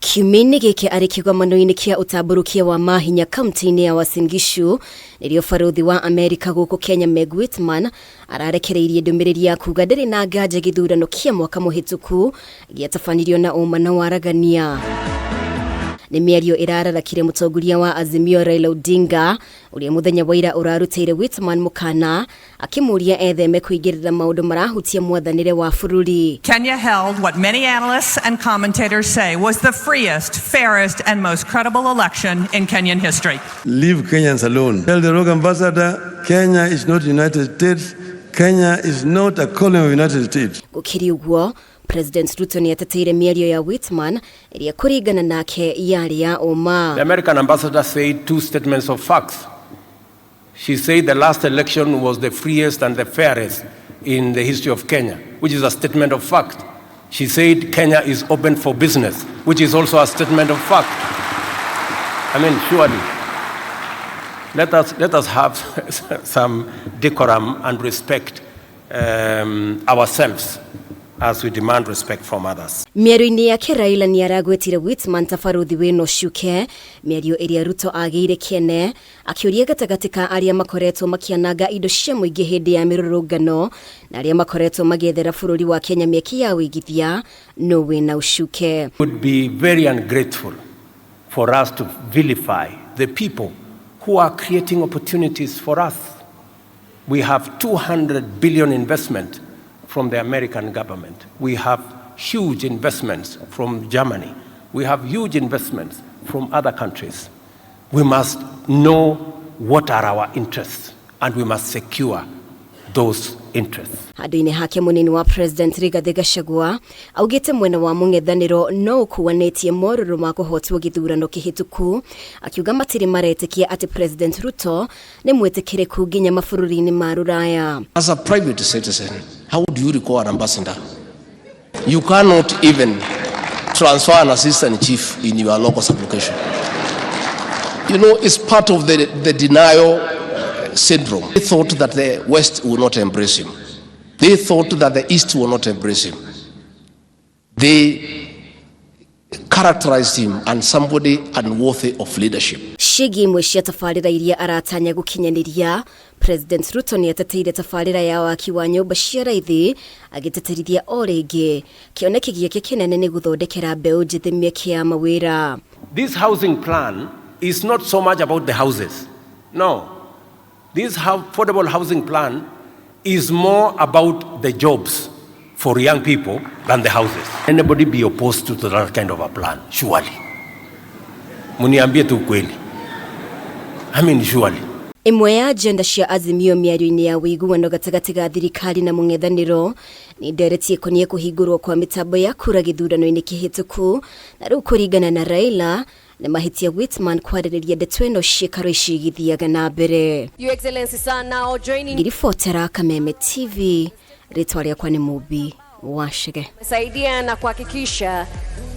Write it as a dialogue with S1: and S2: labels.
S1: Kiumia-inĩ gĩkĩ arĩ kĩgomano-inĩ kĩa ũtambũrũkia wa mahinya kaunti-inĩ ya Uasin Gishu nĩrĩo barũthi wa Amerika gũkũ Kenya Meg Whitman ararekereirie ndũmĩrĩri ya kuga ndarĩ na nganja gĩthurano kĩa mwaka mũhĩtũku gĩatabanirio na ũma na waragania. Nĩ mĩario ĩrararakire mũtongoria wa Azimio Raila Odinga ũrĩa mũthenya wa ira ũrarutĩire Whitman mũkana akĩmũria etheme kũingĩrĩra maũndũ marahutia mwathanĩre wa bũrũri.
S2: Kenya held what many analysts and commentators say was the freest, fairest, and most credible election in Kenyan history.
S3: Leave Kenyans alone. Tell the rogue ambassador, Kenya is not United States. Kenya is not a colony of United States.
S1: Gũkĩrĩ ũguo, President Ruto nĩ ateteire mĩario ya Whitman ĩrĩa kũringana nake yarĩ ya ũma.
S4: The American ambassador said two statements of facts. She said the last election was the freest and the fairest in the history of Kenya, which is a statement of fact. She said Kenya is open for business, which is also a statement of fact. I mean, surely, let us have some decorum and respect ourselves as we demand respect from others.
S1: Mĩario-inĩ yake Raila nĩ aragwetire Whitman ta barũthi wĩna ũcuke, mĩario ĩrĩa Ruto agĩire kĩene, akĩũria gatagatĩ ka arĩa makoretwo makĩananga indo cia mũingĩ hĩndĩ ya mĩrũrũngano na arĩa makoretwo magĩethera bũrũri wa Kenya mĩeke ya ũigithia nũ wĩna ũcuke.
S4: Would be very ungrateful for us to vilify the people who are creating opportunities for us. We have 200 billion investment from the American government. We have huge investments from Germany. We have huge investments from other countries. We must know what are our interests and we must secure those interests.
S1: Handũ-inĩ hake mũnini wa President Rigathĩ Gachagua augĩte mwena wa mũng'ethanĩro no ũkuanĩtie morũrũ ma kũhotwo gĩthurano kĩhĩtũku, akiuga matirĩ maretĩkia atĩ President Ruto nĩ mwĩtĩkĩrĩku nginya mabũrũri-inĩ ma rũraya.
S5: As a private citizen, how do you recall an ambassador? You cannot even transfer an assistant chief in your local sublocation. It's part of the denial syndrome. They thought that the West would not embrace him. They thought that the East would not embrace him. They characterized him as somebody unworthy of leadership.
S1: Ciĩgiĩ imwe cia tabarĩra iria aratanya gũkinyanĩria, President Ruto nĩ ateteire tabarĩra ya waki wa nyũmba cia raithi, agĩtĩtĩrithia o rĩngĩ kĩoneki gĩake kĩnene nĩ gũthondekera mbeũ njĩthĩ mĩeke ya mawĩra.
S4: This housing plan is not so much about the houses. No. This affordable housing plan is more about the jobs for young people than the houses. Anybody be opposed to that kind of a plan? Surely. Muniambie tu ukweli. I mean, surely.
S1: Ĩmwe ya agenda cia Azimio mĩario-inĩ ya ũiguano gatagatĩ ga thirikari na mũng'ethanĩro nĩ ndereti ĩkoniĩ kũhingũrwo kwa mĩtambo ya kura gĩthurano-inĩ kĩhĩtũku, na rĩu kũringana na Raila nĩ mahĩtia Whitman kwarĩrĩria ndeto ĩno ciĩkaro ici igĩthiaga na mbere.
S6: Your Excellency, sir, now joining
S1: Ngiribotera Kameme TV, rĩtwa rĩakwa nĩ Mũmbi wa Chege.
S6: Saidia na kuhakikisha